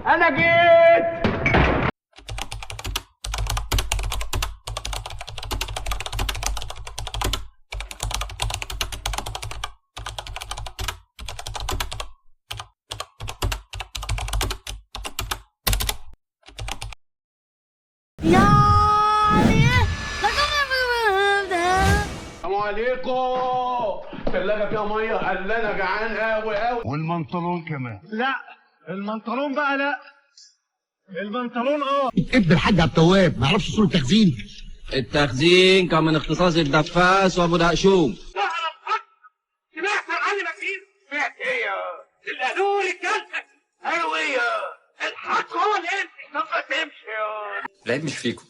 انا جيت. السلام عليكم. الثلاجة فيها مية؟ قال انا جعان قوي قوي. والمنطلون كمان. لا المنطلون بقى، لا البنطلون. ابن الحاج عبد التواب ما يعرفش اصول التخزين. التخزين كان من اختصاص الدفاس وابو دقشوم. تعرف حق سمعت يا معلم كبير؟ سمعت ايه يا القانون الجلسة؟ قالوا ايه يا الحق هو اللي يمشي. طب ما تمشي يا العيب مش فيكم،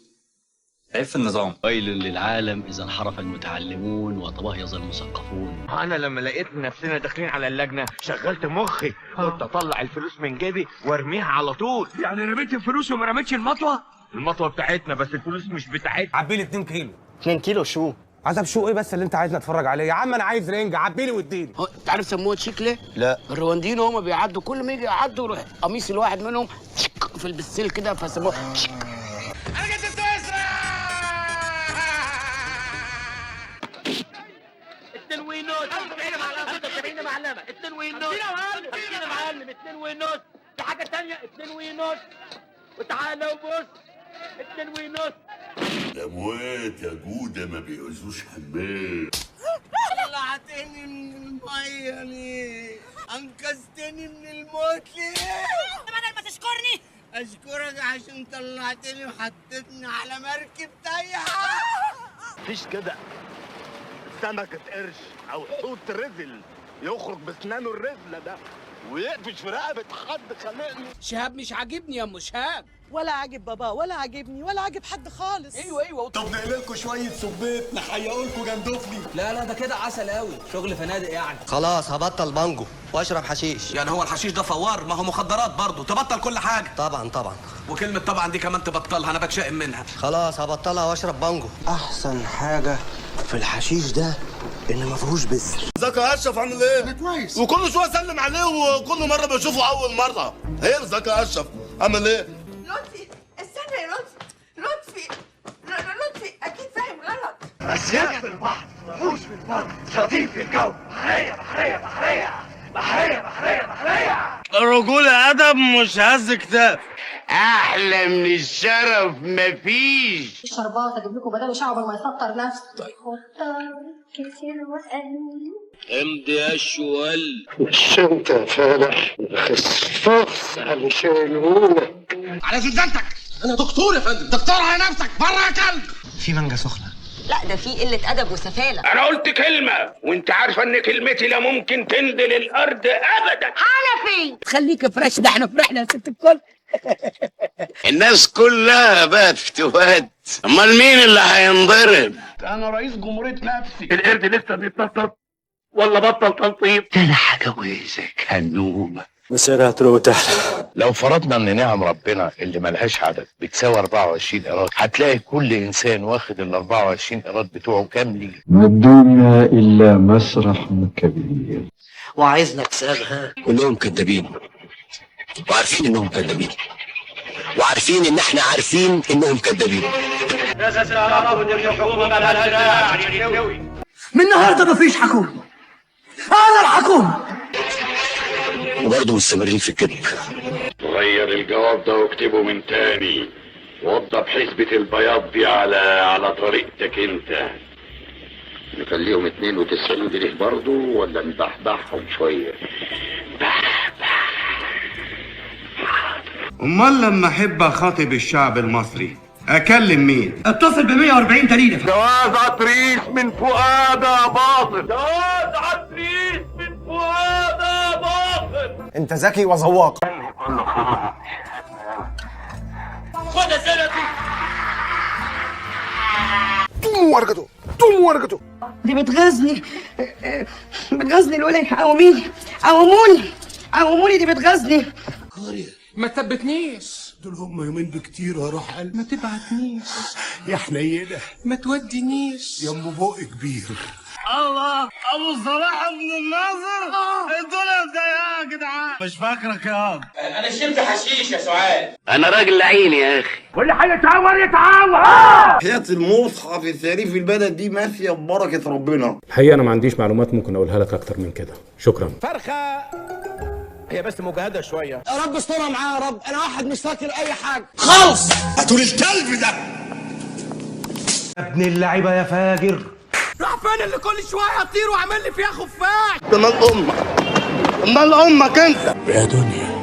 عيب في النظام. ويل للعالم إذا انحرف المتعلمون وتبهيظ المثقفون. انا لما لقيت نفسنا داخلين على اللجنة شغلت مخي، قلت اطلع الفلوس من جيبي وارميها على طول. يعني رميت الفلوس وما رميتش المطوه؟ المطوه بتاعتنا بس الفلوس مش بتاعتنا. عبي لي 2 كيلو. 2 كيلو شو؟ عزب شو ايه بس اللي انت عايزني اتفرج عليه يا عم؟ انا عايز رنج، عبي لي واديني. انت عارف سموها تشيك ليه؟ لا. الروانديين هما بيعدوا، كل ما يجي يعدوا يروح قميص الواحد منهم تشيك في البسيل كده، فسموها تشيك. انا جيت سويسرا. 2 ونص 75 معلمة، 2 ونص 50 معلم، 2 ونص في حاجة تانية، 2 ونص وتعالى وبص، 2 ونص. الاموات يا جوده ما بيعوزوش حمام. طلعتني من المية ليه؟ انقذتني من الموت ليه؟ بدل ما تشكرني. اشكرك عشان طلعتني وحطيتني على مركب تايهه. مفيش كده سمكة قرش أو حوت رزل يخرج بسنانه الرزلة ده ويقفش في رقبة حد خلقني. شهاب مش عاجبني يا ام شهاب. ولا عاجب بابا ولا عاجبني ولا عاجب حد خالص. ايوه ايوه. طب نقللكوا شوية سبيت نحيقوا لكم جندفلي. لا لا ده كده عسل قوي، شغل فنادق يعني. خلاص هبطل بانجو واشرب حشيش. يعني هو الحشيش ده فوار؟ ما هو مخدرات برضه. تبطل كل حاجة. طبعا طبعا. وكلمه طبعا دي كمان تبطلها، انا بتشائم منها. خلاص هبطلها واشرب بانجو. احسن حاجة في الحشيش ده ان ما فيهوش بذر. ازيك يا اشرف عامل ايه؟ كويس. وكل شوية اسلم عليه وكل مرة بشوفه اول مرة. ايه ازيك يا اشرف عامل ايه؟ لطفي استنى يا لطفي، لطفي لطفي اكيد فاهم غلط. اسياد في البحر، وحوش في البر، شاطين في الجو، بحرية بحرية بحرية بحرية بحرية بحرية. رجولة ادب مش هز كتاب. احلى من الشرف مفيش. شربات اجيب لكم بداله شعب ما يفطر نفسه. طيب كتير وقالوا امضي اشول. مش انت يا فالح خصفاص هنشيلهولك على زنزانتك. انا دكتور يا فندم، دكتور على نفسك بره يا كلب. في مانجا سخنة. لا ده في قلة أدب وسفالة. انا قلت كلمة وانت عارفه ان كلمتي لا ممكن تنزل الارض ابدا. حنفي خليك فريش، ده احنا فرحنا يا ست الكل. الناس كلها بقت فتوات، امال مين اللي هينضرب؟ انا رئيس جمهورية نفسي. القرد لسه بيتنطط ولا بطل تنطيط؟ ده انا هجوزك هنومه. مسيرها هتروح تحلى. لو فرضنا ان نعم ربنا اللي ملهاش عدد بتساوي 24 قيراط، هتلاقي كل انسان واخد ال 24 قيراط بتوعه كاملين. ما الدنيا الا مسرح كبير. وعايزنا نكسبها. كلهم كدابين وعارفين انهم كدابين وعارفين ان احنا عارفين انهم كدابين. من النهارده مفيش حكومة، أنا الحكومة. وبرضه مستمرين في الكذب. غير الجواب ده واكتبه من تاني، وضب حسبة البياض دي على طريقتك انت. نخليهم 92 جنيه برضه ولا نبحبحهم شوية؟ امال لما احب اخاطب الشعب المصري اكلم مين؟ اتصل ب 140 دليل. جواز عطريس من فؤاد يا باطل. جواز عطريس من فؤاد يا باطل. انت ذكي وذواق. خد يا سنتي. توم ورقته توم ورقته. دي بتغزني بتغزني الولد. قوميني قوموني قوموني، دي بتغزني. ما تثبتنيش. دول هم يومين بكتير وهروح قلب. ما تبعتنيش يا حنينه. ما تودينيش يا ام بق كبير. الله ابو صلاح بن الناظر. الدنيا مضايقاني. يا جدعان؟ مش فاكرك يا انا شربت حشيش يا سعاد. انا راجل لعين يا اخي. كل حاجة يتعور يتعور. حياة المصحف الشريف في البلد دي ماشية ببركة ربنا. الحقيقة انا ما عنديش معلومات ممكن اقولها لك اكتر من كده. شكرا. فرخة هي بس مجاهدة شوية. يا رب استرها معايا يا رب، انا واحد مش فاكر اي حاجة خالص. هاتوا الكلب ده. يا ابن اللعيبة يا فاجر. راح فين اللي كل شوية يطير وعامل لي فيها خفاش؟ ده مال امك، مال امك انت يا دنيا.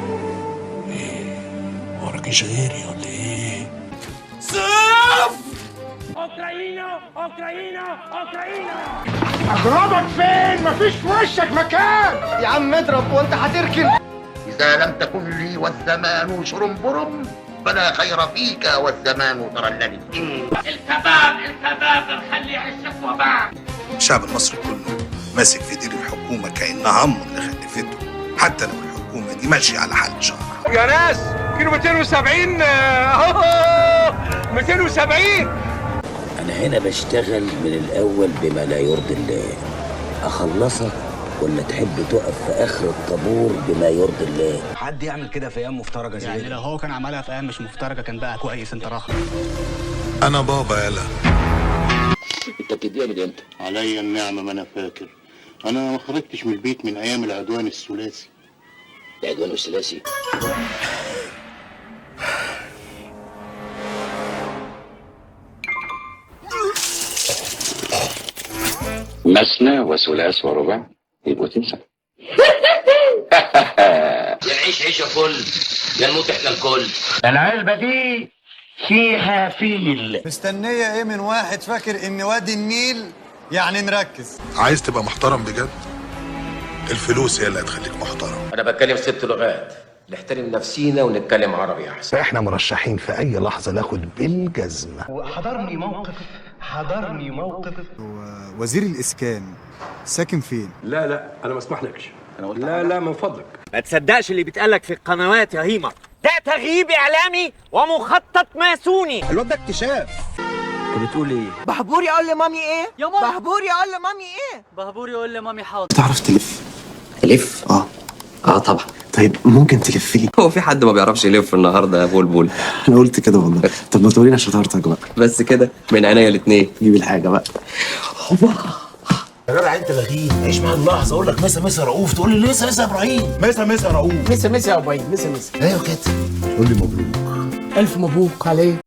ايه وراكيش غيري ولا ايه؟ صف اوكراينا اوكراينا اوكراينا. اضربك فين؟ مفيش في وشك مكان يا عم اضرب وانت هتركن. اذا لم تكن لي والزمان شرنبرم فلا خير فيك والزمان ترللي. الكباب الكباب نخلي عشك وباب. الشعب المصري كله ماسك في دير الحكومة كأنها أمه اللي خلفته، حتى لو الحكومة دي ماشية على حل شعرها. يا ناس كيلو 270 اهو 270. أنا هنا بشتغل من الأول بما لا يرضي الله. أخلصك ولا تحب تقف في آخر الطابور بما يرضي الله؟ حد يعمل كده في أيام مفترجة زي يعني لو هو كان عملها في أيام مش مفترجة كان بقى كويس. أنت راخر. أنا بابا يلا. أنت بتديها من إمتى؟ عليا النعمة ما أنا فاكر. أنا ما خرجتش من البيت من أيام العدوان الثلاثي. العدوان الثلاثي؟ مثنى وثلاث ورباع يبقوا تسعة. يا نعيش عيشة فل يا نموت احنا الكل. العلبة دي فيها فيل. مستنيه ايه من واحد فاكر ان وادي النيل يعني نركز؟ عايز تبقى محترم بجد؟ الفلوس هي اللي هتخليك محترم. انا بتكلم 6 لغات، نحترم نفسينا ونتكلم عربي احسن. احنا مرشحين في اي لحظة ناخد بالجزمة. حضرني موقف، حضرني موقف. وزير الاسكان ساكن فين؟ لا لا انا ما اسمحلكش. انا قلت لا لا من فضلك. ما تصدقش اللي بيتقالك في القنوات يا هيما، ده تغييب اعلامي ومخطط ماسوني. الواد ده اكتشاف. انت بتقول ايه؟ بهبور يقول لمامي ايه؟ يا ماما بهبور يقول لمامي ايه؟ بهبور يقول لمامي حاضر. بتعرف تلف؟ ألف؟ اه طبعا. طيب ممكن تلف لي؟ هو في حد ما بيعرفش يلف النهارده يا بلبل؟ انا قلت كده والله. طب ما تورينا شطارتك بقى. بس كده من عينيا الاتنين. جيب الحاجة بقى. يا جدع انت لغيب، عيش مع اللحظة. اقول لك مسا مسا رؤوف تقول لي مسا مسا ابراهيم. مسا مسا رؤوف. مسا مسا يا ابراهيم، مسا مسا. ايوه كده. قول لي مبروك. الف مبروك عليك.